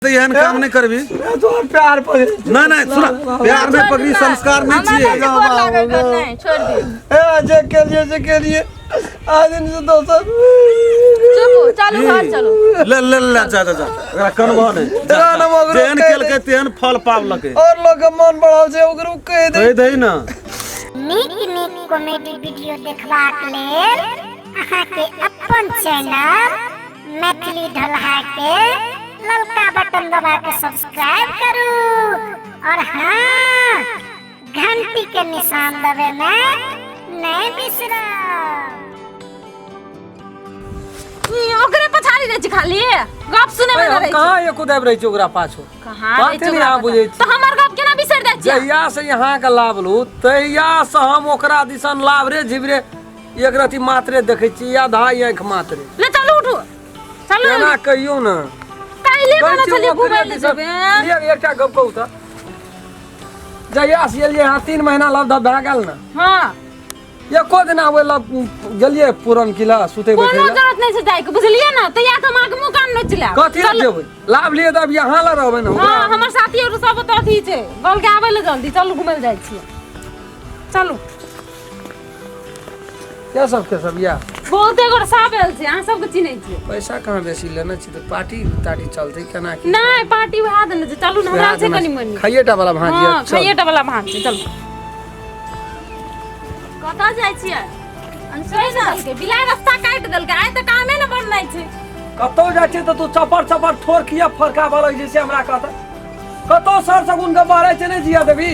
तऽ एहन काम नहि करबी। तोहर प्यार पकड़े। नहि नहि, सुन, प्यार नहि पकड़ी, संस्कार नहि हमरा छियै। नहि गोर लागै के, नहि छोड़ दियौ। ए जे केलिए से केलिए, आज दिन से दोसर। चुप, चलू घर चलू। ले ले ले, जा जा जा, एकरा कनबह नहि, जा, ना, ना, जा। ओकरो जेहन कहि केलकै तेहन फल पाबलकै। और लोग के मन बढ़ल छै, ओकरो कहि दे। कहि दही ने। नीक नीक कॉमेडी वीडियो देखबाक लेल अहाँके अपन चैनल मैथिली ढोलहा के ललका बटन दबा के सब्सक्राइब करू और हाँ, घंटी के निशान दबे में नहीं बिसरू। ई ओकरे पछाड़ी रहै छै, खाली गप सुने में हम रहै छै। कहाँ एको दाबि रहै छै ओकरा पाछू? कहाँ रहै बाते छै नहि ओकरा अहाँ पछाड़ी? बुझै छी। तऽ हमर गप केना बिसरि जाइ छियै? जहिया से यहाँ के लाभलू तहिया से हम ओकरा दिसन लाभरे झिबरे एक रति मात्रे देखै छी, आधा आँखि मात्रे। ले चलू, उठू, चलू। केना कहियौ ने? काल्हि कहै कहने छी छलियै ओकरे घुमै लए दिसन। जेबै। एक एकटा गप कहू तऽ, जहिया से एलियै यहाँ 3 महीना लग भए गेल ने? हाँ। एको दिन आबै लग गेलियै पुरन किला सुते कोनो बैठे लए? जरूरत नहीं छै जाइके, बुझलियै ने? तऽ या हम अहाँके मुँह कान नहि चिलायब। कथी लए जेबै? लाभ लिए तऽ अब यहाँ लए रहबै ने हाँ, ओकरा। हमर साथी और सब ओतऽ अथी छै, कहलकै आबै लए जल्दी, चलू घुमै लए जाइ छियै, चलू। के सब, के सब या? बहुते गोटा सब आयल छै, अहाँ सबके चिन्है छियै। पैसा कहाँ बेसी लेने छी तऽ पार्टी तार्टी चलतै केना की? नहि, पार्टी वएह देने छै, चलू ने, हमरा छै कनि मनि। खाइएटा वाला भाँज हाँ, यऽ, चल। खाइएटा वाला भाँज छै, चलू। कतऽ जाइ छियै? छोड़ि देलकै बिलाइ, रास्ता काटि देलकै, आइ तऽ कामे ने बननाइ छै। कतौ जाइ छै तऽ तू चपर चपर ठोर किया फरकाबऽ लगै छै से हमरा कहत? कतौ सर सगुन के बहरै छै, नहि जिया देबी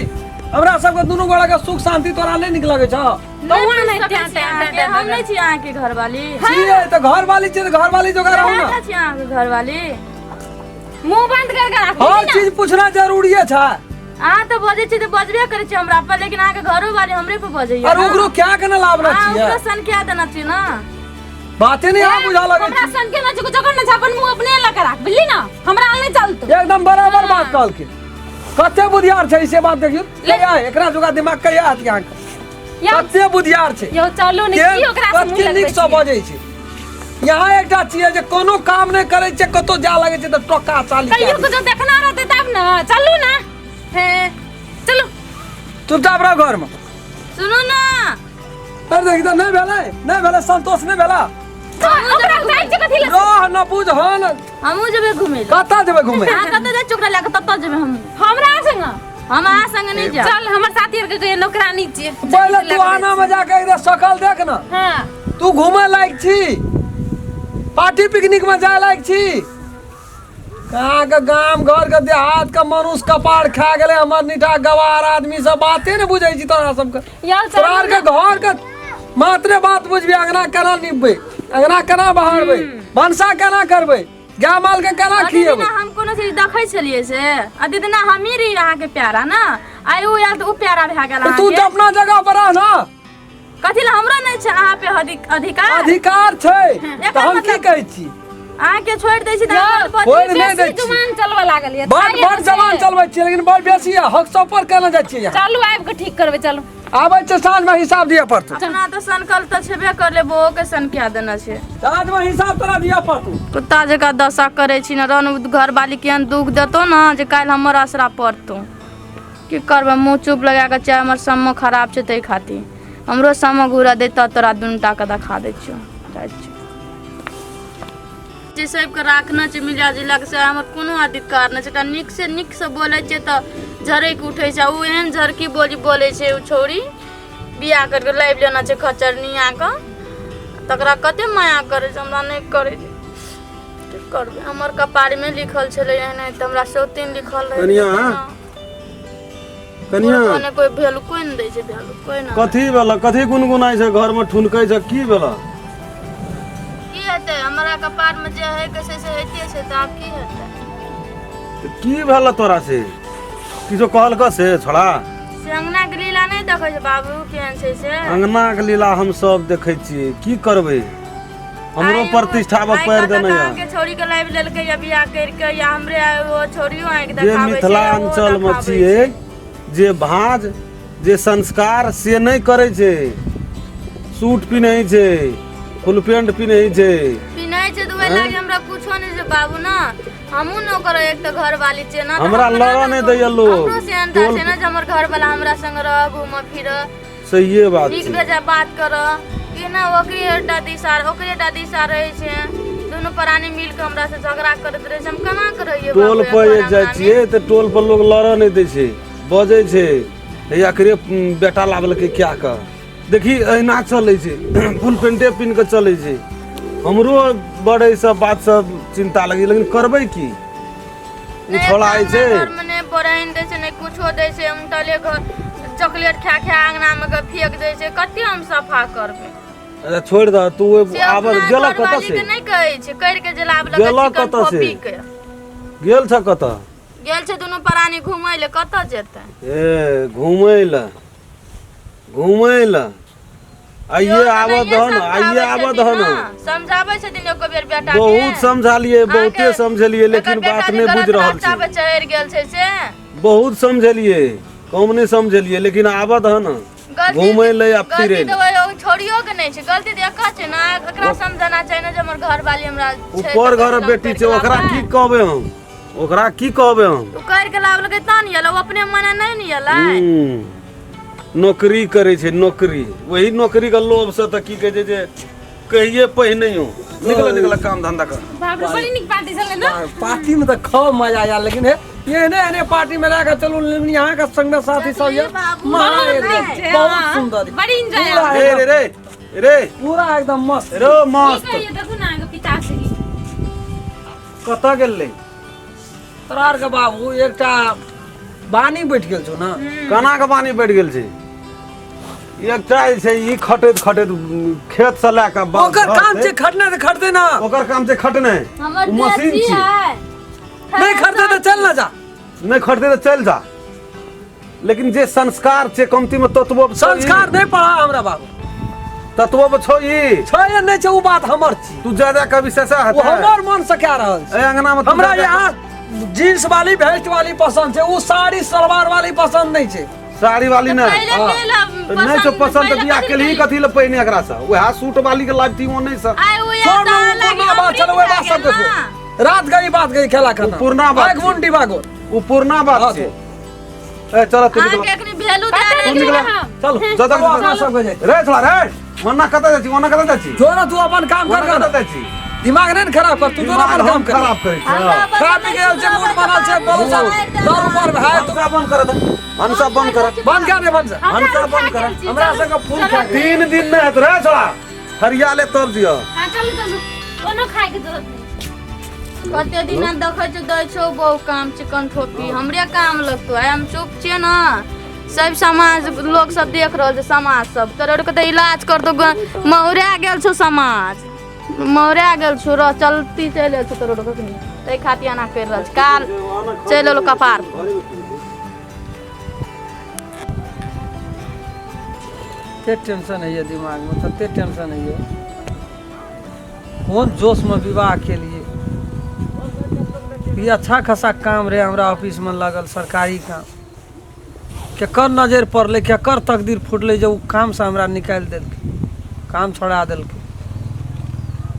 हमरा सबके दुनू गोड़ा के सुख शांति तोरा नहि नीक लगै छौ? नहि बौआ पूछि नहि सकै ट्यां छी ट्यां अहाँके, ट्यां। हम नहि छी अहाँके घरवाली। छियै तऽ, घरवाली छियै तऽ घरवाली जोगार रहू ने। कहाँ छी अहाँके घरवाली? मुंह बंद कर के राखू। हर चीज पूछना जरूरी छै। अहाँ तऽ बजै छी तऽ बजबे करै छी हमरा पर, लेकिन अहाँके घरोवाली हमरे पर बजैया। और ओकरो क्या के ना लाभना अहाँ छियै? ओकरो सन क्या देना छी ना? बाते नहीं अहाँ बुझा लगै हमरा छी। सन के ना छै, कुछो करना छै, अपन मुंह अपने लगा राख, बुझली ना? हमरा नहि चलतो। एकदम बराबर बात कहलखिन। कते बुधियार छै से बात देखियौ। कहिया एकरा जोगा दिमाग कहिया हत अहाँके? यौ। कते बुधियार छै। यौ, चलू ने, की ओकरा से मुंह कते लगबै नीक सँ छियै? बजै छै। यहाँ एकटा छियै जे कोनो काम नहि करै छै, कतौ जा लगै छै तऽ टोका चाली कहियो कए दै। कुछो देखना रहतै तब ने, चलू ने, हे चलू। चुपचाप रह घरमे। सुनू ना। अरे देखी तऽ, नहि भेलै, नहि भेलै, संतोष नहि भेला? ओकरा जाइ छै कथी लए? रह न बुझ हन। हमहूँ जेबै घुमै लए। कतऽ जेबै घुमै? अहाँ कतऽ जाइ छी ओकरा लए कऽ ततऽ जेबै हमहूँ। हमरा संग? हम अहाँ संगे नहि जायब। चल, हमर साथी आर के कहियो नौकरानी छियै। पहिले तू आना में जाके एकदम शकल देख ना। हाँ। तू घूमे लायक छी? पार्टी पिकनिक में जाए लायक छी? कहाँ के गाम घर के देहात के मनुष्य कपार खा गेलै हमर। निठा गवार आदमी सब, बाते ने बुझै छी तोरा सबके। यौ, तोरा आर के घर के मात्रे बात बुझबी, अंगना केना निपबै, अंगना केना बहारबै, भनसा केना करबै, गाय माल के केना आ दीदी खिएबै। ना, हम कोनो चीज देखै छलियै से आ दीदी ना, हमही रही अहाँके प्यारा ना, आइ उ आयल तऽ उ प्यारा भए गेल तू अहाँके। तऽ अपना जगह पर रह ना। कथी लए? हमरो नहि छै अहाँ पे अधिकार? अधिकार छै तऽ हम की कहै छी? अहाँके छोड़ि दै छी तऽ अहाँ बड़ छोड़ि नहि दै बेसी छी। जुबान चलबऽ लागल ये। बड़ बड़ जवान चलबै छियै, लेकिन बड़ बेसी हक सब पर केना जाइ छियै यहाँ? चलू, आबि कऽ ठीक करबै, चलू। आबै छै साँझमे, हिसाब दिअ पड़तौ। अपना तऽ सनकल तऽ छेबे करले, बौओ के सनकिया देने छै। साँझमे हिसाब तोरा दिअ पड़तौ। कुत्ता जकाँ दशा करै छी ने। रन घरवाली केहन दुख देतौ ने जे काल्हि हमर असरा पड़तौ। की करबै, मुँह चुप लगा कऽ चाहे। हमर समो खराब छै, ताहि खातिर हमरो समो घुरा दे तऽ तोरा दुनू के देखा दै छियौ। जाइ छियौ जे सबके राखने छै मिला जुला कऽ, से हमर कोनो अधिकार नहि छै। एकटा नीकसँ नीकसँ बोलै छियै तऽ झरकि उठै छै। आ ओ एहन झरकी बोली बोलै छै ओ छौड़ी। बियाह करि कऽ लाबि लेना छै खचरनियाके, तकरा कते माया करै छै, हमरा नहि करै छै। की करबै, हमर कपारमे लिखल छलै एहन, तऽ हमरा सौतीन लिखल रहै। कनियाँ, कनियाँ। कोने कोइ वैल्यू कोइ नहि दै छै, वैल्यू कोइ नहि। कथी भेल? कथी गुनगुनाइ छै घरमे, ठुनकै छै, की भेल? की हेतै? हमरा कपारमे जे है के छै से होइते छै, तऽ आब की हेतै? तऽ की भेल तोरा से? किछो कहलक से छोड़ा? से अंगना के लीला नहि देखै छै बाबू, केहन छै से? अंगनाके लीला हम सब देखै छियै। की करबै, हमरो प्रतिष्ठा पर आइ पैर कतऽ देने अहाँके छौड़ी के लाबि लेलकै या बियाह करि के, या हमरे ओ छौड़ियो आँखि जे देखाबै छै, मिथिलाञ्चलमे ओहो देखाबै छियै छै। जे भाँज जे संस्कार से नहि करै छै। सूट पिन्है छै, फुल पेंट पिन्है छै। पिन्है छै तऽ ओहि लागी हमरा कुछो नहि छै बाबू ना। हमहूँ ने ओकर एक तऽ घरवाली छियै ने, तऽ हमरा लड़ऽ नहि दैया लोग। हमरो सेहनता छै ने जे हमर घरवाला हमरा संग रह, घूमऽ फिरऽ, सहिए बात नीक छै। बेजाय बात करऽ। केना ओकरे टा दिशा, ओकरे टा दिशा रहै छै। दुनू प्राणी मिल के हमरा से झगड़ा करैत रहै छै। हम केना के रहियै टोल बाबू पर एकर जे जाइ अंगना मे? छियै तऽ टोल पर लोग लड़ऽ नहि दै छै, बजै छै, हे एकरे बेटा लाबलकै क्या कऽ। देखी एहिना चलै छै, फुल पेंटे पिन्ह कऽ चलै छै। हमरो बड़ एहि सब बात सब चिन्ता लगै, लेकिन करबै की? ओ नहि छोड़ा जे छै घरमे नहि बरैन दै छै, नहि कुछो दै छै। उमटले घर चॉकलेट खा खा अंगना मे के फेंक दै छै। कते हम सफा करबै? अच्छा छोड़ि दह तू। ओहि से आब अपना गेलक कतऽ घरवाली से? के नहि कहै छै, करि के जे लाबलक गेलक चिकन कतऽ से? ठोपी के। गेल छ कतऽ? गेल छै दुनू प्राणी घूमय ले, कतऽ जेतै? ए घूमै लए, घूमै लए। आइए इहो तऽ आबऽ नहिये दह ने, आइए समझाबै आबऽ छथिन दह ने। ने। समझाबै छथिन एको बेर बेटा के? बहुत समझालिए, बहुते अहाँके समझेलिए, लेकिन एकर बेटा बात जे नहि गलत बुझि रहल रास्ता छै। पर चढ़ि गेल छै से बहुत समझेलिए, कम नहि समझेलिए, लेकिन आबऽ दह ने गलती घूमै लए आ गलती फिरै तऽ लए। ओहि ओहि छोड़ियो के नहि छै, गलती तऽ एकर छै ने। एकरा समझाना चाही ने जे हमर घरवाली हमरा छै। ऊपर तऽ घर कम बेटी करि छै, के ओकरा लाबबै। की कहबै हम? ओकरा की कहबै हम? ओ करि के लाबलकै तहन एलै, ओ अपने मने नहि ने एलै। नौकरी करै छै, नौकरी, वही नौकरी के लोभ से तऽ की कहै छै जे कहिए पहिनहियो निकल निकल काम धंधा कर। बाप रे, बड़ी नीक पार्टी छलै ने? पार्टी में तऽ खूब मजा आयल, लेकिन हे एहने एहने पार्टी में लए चलू, लेकिन यहाँ के संग में साथी सब ये बाबू, महा बहुत एकदम, नीक छै, बहुत हाँ। सुंदर। बड़ी एंजॉय। पूरा रे रे एकदम, रे रे पूरा एकदम मस्त रो मस्त। की कहियै, देखू ने अहाँके पिताश्री। कतऽ गेलै? तोरा आरके बाबू एकटा बानी बैठ गेल छौ ने। केना के पानी बैठ गेल छै? एकटा जे छै ई खटैत खटैत खेत से लए कऽ ओकर घर काम छै। छै खटना, तऽ खटते ना। ओकर काम छै खटनाइ। हमर ओ मशीन देशी छै। है। नहीं खटते तऽ चल ना जा। नहि खटतै तऽ चलि जा, लेकिन जे संस्कार छै कमती में ततबो छौ ई। संस्कार नहीं पढ़ा हमरा बाबू। ततबो छौ ई। छै या नहि छै, ओ बात हमर छी। तू ज्यादा कभी से ओ हमर मन से कए रहल छै। एहि अंगना में तू हमरा जा जा यहाँ जींस वाली भेस्ट वाली पसंद छै, ओ साड़ी सलवार वाली पसंद नहीं छै। साड़ी वाली नहि? पहिले हाँ। के ला तऽ नहि छौ पसंद तऽ बियाह पहिले केलही कथी लए पहिने एकरा से? वएह सूट वाली के लाबती ओनै से। आइ ओ छोड़ ना, ओ पुरना बात चलो, ओहि बात सब देखो, रात गई बात गई, खेला खत्म। ओ पुरना बात आँख छै। मुंडी बागो। ओ पुरना बात हाँ, छै। ए चल तू निकल। अहाँके एखनी वैल्यू दे कतऽ रहल निकल। निकलब? चलो जा, जा, चलो, अपना जा। सब के जाइ। रे छोड़ा रे, ओना कतऽ जाइ छी? ओना कतऽ जाइ छी? जो ना तू अपन काम कर ओना कर कतऽ जाइ छी? दिमाग नहीं ने खराब कर तू, जो ना दिमाग अपन हम काम कर। खराब करै छी। हमरा खा पी गेल छै, मूड बनल छै, बहुत सब दारू पर भाई। भनसा बंद कर दे, भनसा बंद कर। बंद कर दे बंद। भनसा बंद कर। हमरा सबके फूल खा गेल। 3 दिन नहि हेत रे छोड़ा, हरिया ले तब दिअ। हाँ, चलू चलू, कोनो खायके जरूरत नहीं। कते दिना देखै छौ, दै छौ बहु काम चिकन ठोपी, हमरे काम लगतो। आइ हम चुप छियै ने, सब समाज लोग सब देख रहल छै। समाज सब तोरा आरके तऽ इलाज करतो। मौरा गेल छौ, समाज मौरा गेल छौ। रह चलती चलि आयल छौ तोरो आरके कखनी, ताहि खातिर एना करि रहल छै। काल चलि एलौ कपार पर। तते टेंशन होइए दिमागमे, तते टेंशन होइए। कोन जोशमे विवाह केलिए? ई अच्छा खासा काम रहे हमरा ऑफिसमे लागल, सरकारी काम। केकर नजरि पड़लै, केकर तकदीर फुटलै जे ओ कामसँ हमरा निकालि देलकै, काम छोड़ा देलकै?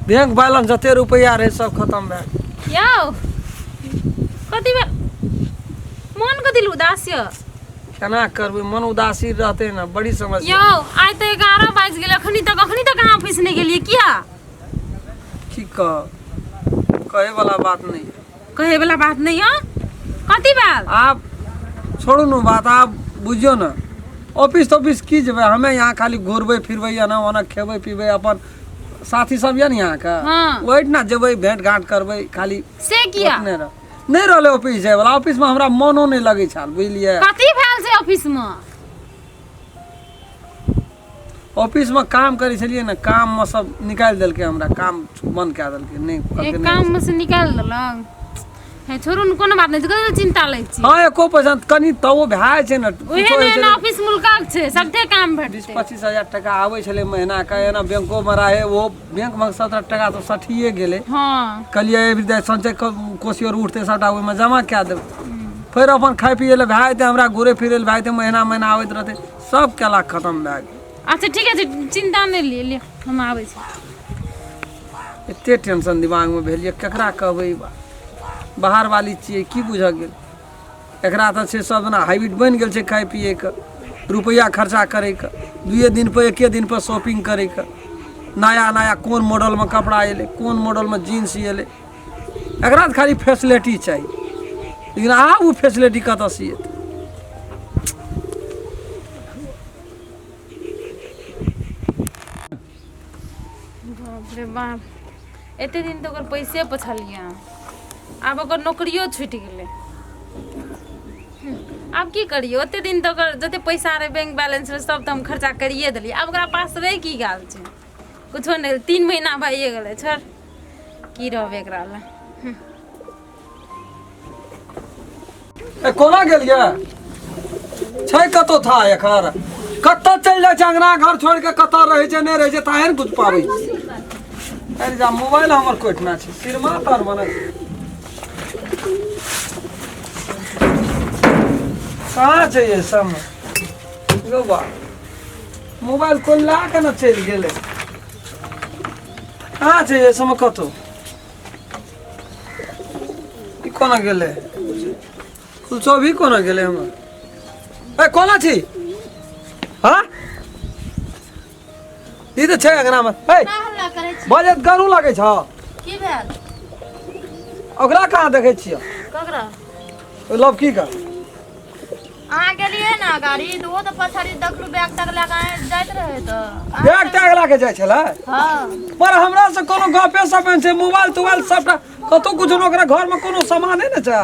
बैंक बैलेंस जते रुपैआ रहै सब खतम भए गेल। यौ, कथी भेल? मन कथी लए उदास यऽ? केना करबै, मन उदासी रहतै ने? बड़ी समस्या। यौ, आइ तऽ 11 बाजि गेल, अखनी तक अहाँ ऑफिस नहि गेलियै, किया? की कह, कहै वाला बात नहीं है। कहै वाला बात नहि यऽ? कथी भेल? आप छोड़ू ने बात, आप बुझियौ ने, ऑफिस तॉफिस की जेबै? हमे यहाँ खाली घुरबै फिरबै, एना ओना खेबै पीबै, अपन साथी सब यऽ ने यहाँके, ओहिठिना जेबै, भेंट घाँट करबै खाली। से किया? ओतने रह नहि रहलै ऑफिस जायवला। ऑफिसमे हमरा मनो नहि लगै छल, बुझलियै? कथी भेल छै ऑफिसमे? ऑफिसमे काम करै छलियै ने, काममे सब निकालि देलकै हमरा, काम बंद कए देलकै। नहि कहलकै एक नहि। काम से निकालि देलक? हे छोड़ू ने, कोनो बात नहि छै, कथी लए चिंता लै छी? हँ, एको पैसा कनि तबो भए जाइ छै ने। उहे कुछो ने होइ एना छलै। ऑफिस मुल्कक छै, सभटे काम बीस भेटतै। 25 हजार टका आबै छलै महीनाके, एना बैंकोमे रहै, ओ बैंकमे 17 टका तऽ सठिए गेलै। कहलियै एहि बेर सञ्चय कोसी आओर उठतै, सभटा ओहिमे जमा कए देबै, फेर अपन खाइ पियै लए भए जेतै, हमरा घुरै फिरै लए भए जेतै, महीना महीना आबैत रहतै। सब केला खतम भए गेल। अच्छा ठीक छै, चिंता नहि लिअ, लिअ, हम आबै छी। एते टेंशन दिमागमे भेल यऽ, केकरा कहबै ई बात? बाहर वाली छियै की बुझऽ गेल एकरा तऽ छै सब दिना हैबिट बनि गेल छै खाय पियैके रुपैआ खर्चा करैके दुइए दिनपर एके दिनपर शॉपिंग करैके नया नया कोन मॉडलमे कपड़ा अयलै कोन मॉडलमे जीन्स अयलै एकरा तऽ खाली फैसिलिटी चाही लेकिन आब ओ फैसिलिटी कतऽसँ एतै। बाप रे बाप, एते दिन तऽ ओकर पैसे पुछलियै, आब ओकर नौकरियो छुटि गेलै। आब की करियै? ओते दिन तऽ ओकर जते पैसा रहै, बैंक बैलेंस रहै, सब तऽ हम खर्चा करिए देलियै। आब ओकरा पास रहि की गेल छै? कुछो नहि। 3 महीना भइए गेलै। छोड़, की रहबै एकरा लए। ए, कोना गेलियै छै कतौ था एकर कतऽ चलि जाइ छै? अंगना घर छोड़ि कऽ कतऽ रहै छै, नहि रहै छै, ताहे ने बुझि पाबै छी। अरे जा, मोबाइल हमर कोइठना छै, सिरमा तर बने कहाँ छै? ये सब गौ बा, मोबाइल कोन ला के ने चलि गेलै? कहाँ छै ये सब? कतौ ई कोना गेलै? फुलचौभी कोना गेलै हमर? ए, कोना छी? हाँ, ई तऽ छै अंगनामे। ए, का हल्ला करै छी? बजैत गरू लगै छ। की भेल? ओकरा कहाँ देखै छियै? ककरा? ओहि लवकी का। अहाँ गेलियै ने गाड़ी तऽ ओ तऽ पछाड़ी देखलू, बैग तक लए कऽ अहाँ जाइत रहै तऽ बैग टैग लए के जाइ छलै? हँ। पर हमरा से कोनो गपे सप नहि छै। मोबाइल तोबाइल सबटा कतौ कुछो नहि, ओकरा घरमे कोनो सामाने नहि छै।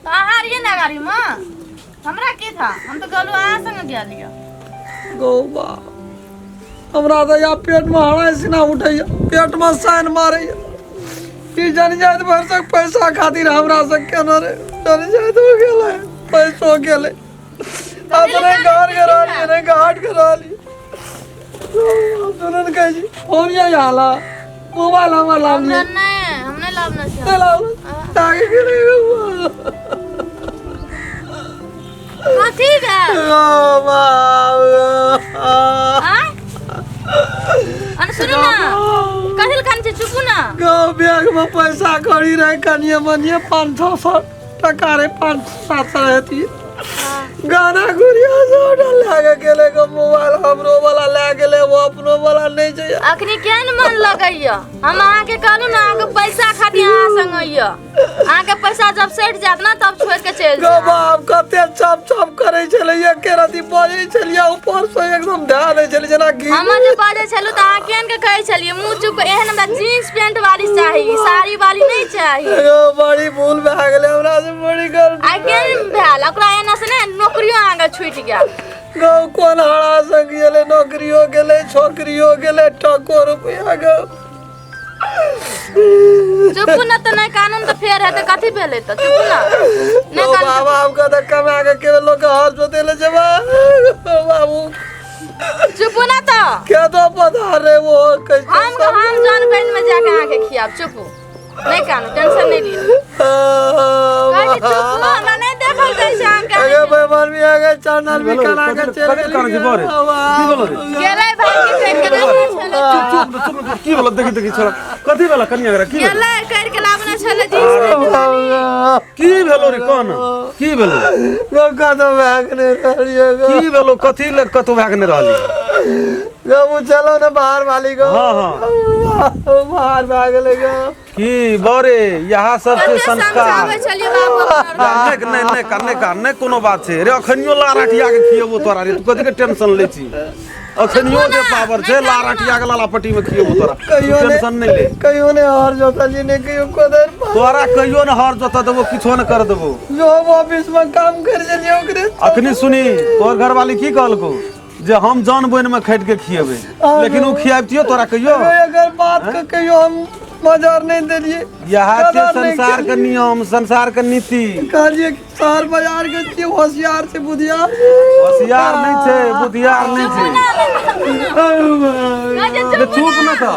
तऽ अहाँ रहियै ने गाड़ीमे, हमरा की था? हम तऽ कहलहुँ अहाँ संगे गेलियै। गौ बा, हमरा तऽ या पेटमे हराइ सीना उठैया, पेटमे साइन मारैया। ई जनजाति भरिसक पैसा खातिर हमरा से केना रे जनजाति हो गेलै, पैसो गेलै। आब तऽ नहि घर के रहलियै, नहि घाट के रहलियै। सुनन कहै छी फोन ये हाला मोबाइल हमर हमरा लाबलियै। नहि, हम नहि लाबने छी। नहि लाबलै, ताके गेलै। कथी भेल? ओ बाप। आँय, अने सुनू ने, कथी लए कानै छी? चुपू ने। गौ, बैग में पैसा कौड़ी रहे कनिए मनिए, 500-600 टका रहे, 500-700 रहती। गाना गुड़िया सब लए के गेलै गो। मोबाइल हमरो वाला लए गेलै, वो अपनो वाला नहि छै। अखनी केहन मन लगैया? हम अहाँके कहलहुँ ने, अहाँके पैसा खातिर अहाँ संग अइया। अहाँके पैसा जब सठि जायत ने, तब छोड़ि के चलि गो जायब। बाप, कते चप चप करै छलै, एके रति बजै छलियै, ऊपर से एकदम ध्यान दै छलै जेना घी। हमर जे बाजै छलहुँ तऽ अहाँ केहन के कहै छलियै, मुँह चुप कऽ, एहन हमरा जीन्स पैंट वाली चाही, साड़ी वाली नहि चाही। गो, बड़ी भूल भए गेलै हमरा से, बड़ी गलती। आइ केहन भेल? ओकरा एना से ने नौकरियो अहाँके छुटि गेल। गौ, कोन हरा संग गेलै? नौकरियो गेलै, छोकरियो गेलै, टको रुपया गौ। चुपू ने तऽ, नहि कानून तऽ फेर हेतै। कथी भेलै तऽ चुपू ने, नहि गौ कानून। बाबा, हमका तऽ कमा के केवल लोग के हाथ जोते ले जेबा बाबू। चुपू ने तऽ। के तो पता रे वो कैसे। हम जन बन में जाके अहाँके खियाब। चुपू, नहि कानू, टेंशन नहि लिअ। कहै छी चुपू, हमरा नहि देखल जाइ छै अहाँके। अगे बेईमान भी आ गए, चैनल भी करा के चल। कथी कानै छी बरे? की भेलो रे? गेलै भाई के करि के लाबने छलै। चुप चुप चुप चुप। की भेलो? देखी देखी छोरा, कथी भेलो कनिया एकरा? की भेलो? गेलै, करि के लाबने छलै जींस पैंट वाली। की भेलो रे? कौन की भेलो? गो तो भाग नहीं रहलियो गो। की भेलो? कथी ले कतौ भाग नहि रहली? गो वो चलो ना बाहर वाली गो। हाँ, हाँ। बाहर भाग ले गो। की बरे, यहाँ सब छै कते संस्कार। समझाबै छलियै बाबू अपना। नहि नहि नहि कर, नहि कर, नहि कोनो बात छै रे। अखनियो लाराठिया के खियेबो तोरा रे, तू कथी के टेंशन लै छी? अखनियो जे पावर छै, लाराठिया के लालापट्टी में खियेबो तोरा। कहियो तू ने टेंशन नहि ले। कहियो ने हर जोतली ने कहियो कोदर तोरा कहियो ने हर जोत देबो, किछो ने कर देबो। जो हम ऑफिस में काम कर चलिए ओकरे। अखनी सुनी, तोहर घरवाली की कहलको जे हम जान बोइन में खटि के खियेबै, लेकिन ओ खियाबतियो तोरा कहियो? अगर बात के कहियो हम मजार नहीं देलिए। इएह छै कदर नहि संसार के केलियै। नियम, संसार के नीति। कहलिए कि शहर बाजार के छियै, होशियार छै, बुधियार छै। होशियार नहि छै, बुधियार नहि छै। कहै छै चुप न तऽ।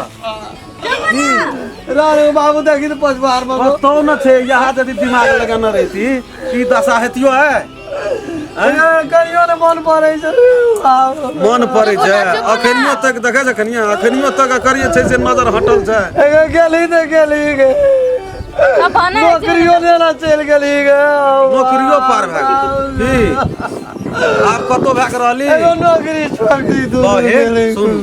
राणू बाबू, देखी तऽ पछुआर में कतौ न छै। यहाँ यदि दिमाग लगाना रहती, ई दशा हेतियो है? कहियो ने मन पड़ै छै। मन पड़ै छै अखनियो तक, देखै छै कनिया, अखनियो तक एकर जे छै से नजर हटल छै। एगो गेली तऽ गेली गे। अब भने नौकरियो लेना चलि गेली गे नौकरियो पार भए गेल की आब कतौ भए के रहली एगो नौकरी छोड़ दी तू हे सुन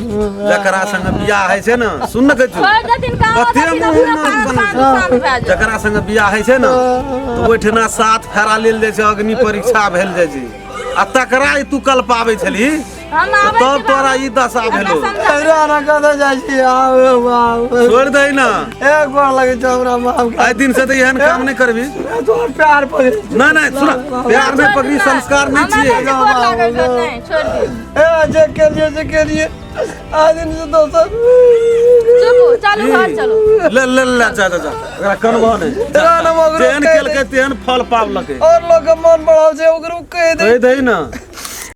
जकरा संग बियाह होइ छै ने सुन ने कहै छोड़ देथिन कहाँ कते देथिन मुँह अपना में पान पान शांत भए जाओ जकरा संग बियाह होइ छै ने तऽ ओहिठिना सात फेरा लेल जाइ छै अग्नि परीक्षा भेल जाइ छै आ तकरा ई तू कल्पाबै छलही हम आबै तब छी तोरा बाबू। ई दशा हमरा भेलो समझा हमरा ना कतऽ जाइ छी आब बाप छोड़ि दही ना एक गोर लगै छै हमरा बाप के आइ दिन से तऽ एहन काम नहि करबी तोहर प्यार पकड़ि नहि नहि सुन प्यार नहि पकड़ी संस्कार नहि हमरा छियै नहि गोर लागै छै नहि छोड़ दियौ ए जे केलिए जे केलिए आइ दिन से दोसर चुप चलू घर चलू ले ले ले जा जा जा एकरा कनबह नहि जा, ना, ना, मगरो जेहन कहि केलकै तेहन फल पाबलकै और लोग के मन बढ़ल छै ओकरो कहि दे कहि दही ना